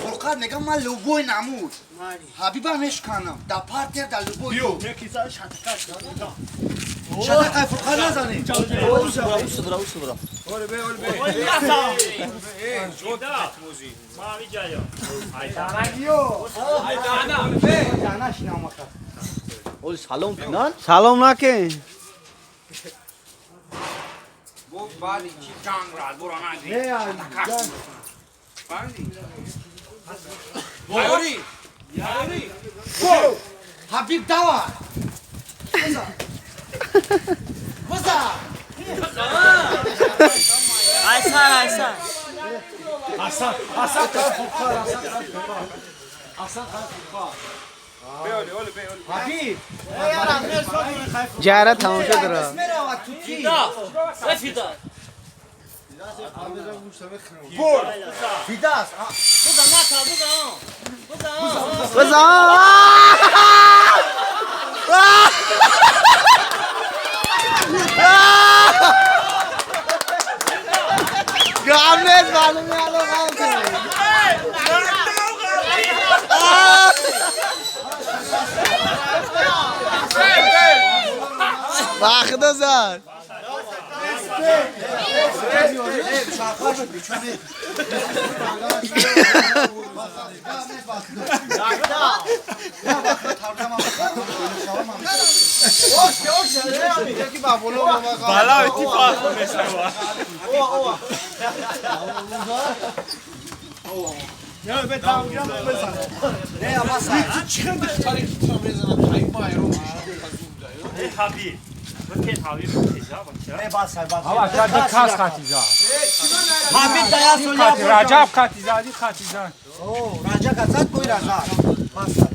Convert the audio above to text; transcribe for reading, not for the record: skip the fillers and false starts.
Фурқат мегам, ман любой намуд. Ҳабиба мешканам. Да партнер, да любой. Шатақай Фурқат назанӣ. Усубра. Оли салом кунан. Салом накун. Ҳабиб, давай. Биза. Айсан, Айсан. Асан, Асан Фурқат, Асан Фурқат. Ҳабиб. Ҷара тамошо дора. Меравад тути. Фида. Фидас. Буза нака, буза. Буза. Бизан! Гап нест, маълум алло ғам кунӣ. Вақта зад. Бала типа мешава. Ҳабиб. Ҳабиб дая соля. Раҷаб қатизади, қатизад. Раҷа касад кой раза. Басай.